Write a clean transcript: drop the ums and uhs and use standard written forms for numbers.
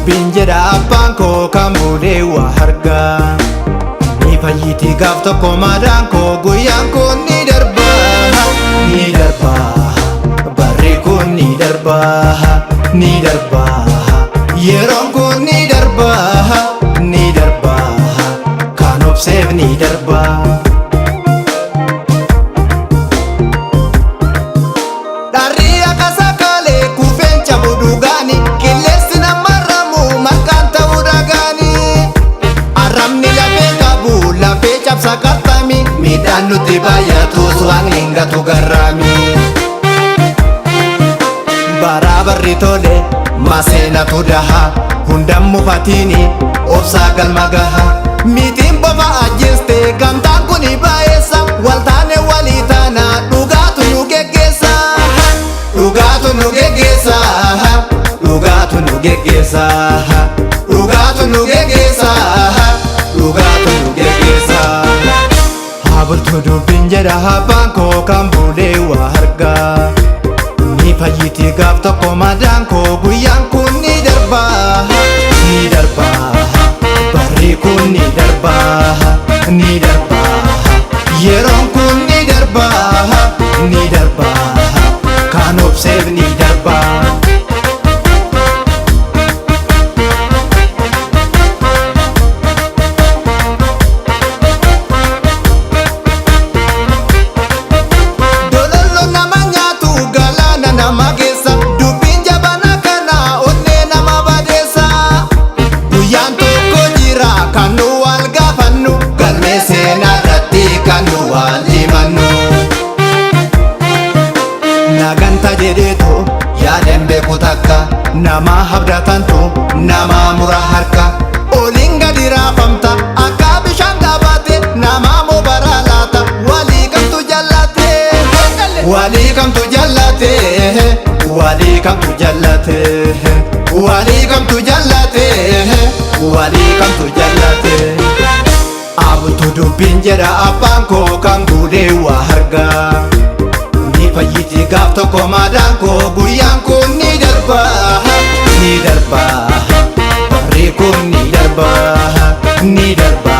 dubbiin jedha abbaan koo kan bulee waa hargaa. Ni fayyitii gaaf tokko madaan koo guyyaan kun ni darba, ni darba, barri kun ni darba, ni darba, yeroon kun ni darba, ni darba, kan obseef ni darba. Dharri akka sakaalee kufeen cabu dhugaani, qilleensi nama ramu maqaan ta'uu dhagaani. Arrabni lafee qabu lafee cabsa qaxxami, midhaan nuti baay'atus waan hin gatu garraami. Baraabarri tole maseenatu daha, hundaan mufatiini obsaa galma gaha. Mitiin bofa ajjeeste gamtaan kuni baay'eessa, waltaane walii taana dhugaatu nu geggeessa. Dhugaatu nu geggeessa, dhugaatu nu geggeessa, dhugaatu nu geggeessa, dhugaatu nu geggeessa. Haa bultu dubbiin jedha abbaan koo kan bulee waa hargaa. Ni fayyitii gaaf tokko madaan koo guyyaan kun ni darba, ni darba, barri kun ni darba, ni darba, yeroon kun ni darba, ni darba, kan obseef ni darba. Dolollo nama nyaatu galaana nama keessa, dubbiin jabana kana onnee nama badeessa. Guyyaan tokko jira kan nu wal gaafannu, galmee seenaa irratti kan nu wal himannu. Naganta jedheetu yaadeen beeku takka, nama habdatantu nama mura harka. Oliin gadi raafamta akka bishaan gabaate, nama mobaraa laata walii kamtu jallate. Walii kamtu jallate, walii kamtu jallate, walii kamtu jallate, walii kamtu jallate. Abultu dubbiin jedha abbaan koo kan guulee waa hargaa. Ni fayyitii gaaf tokko madaan koo guyyaan kun ni darba, ni darba, barri kun ni darba, ni darba,